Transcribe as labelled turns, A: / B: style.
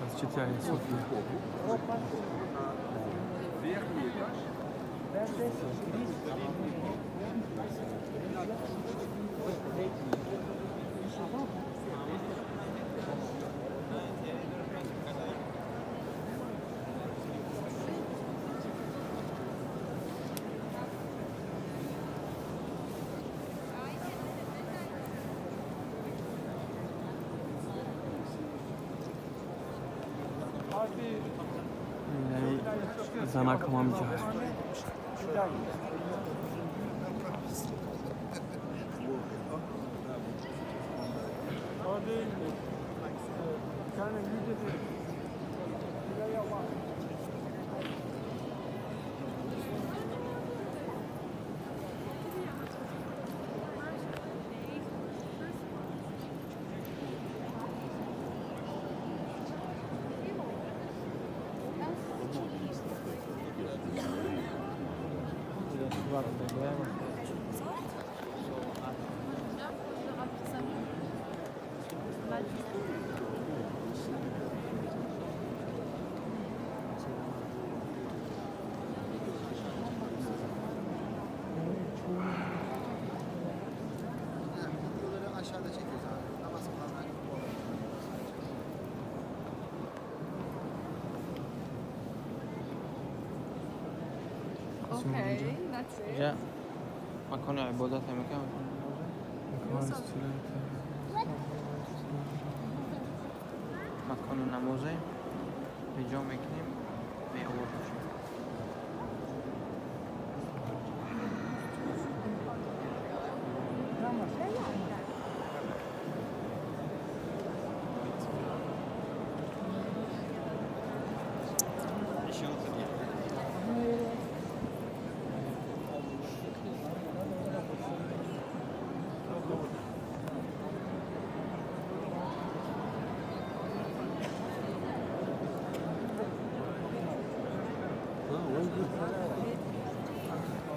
A: Масҷиди Айя София. Занак ҳам ҷо ҳаст.
B: Videoları aşağıda çekiyoruz abi. Namaz kılanlar.
C: Okay, that's it.
D: инҷа макони ибодат мекунам. Макони намозе иҷо мекунем, меовоз мешавад.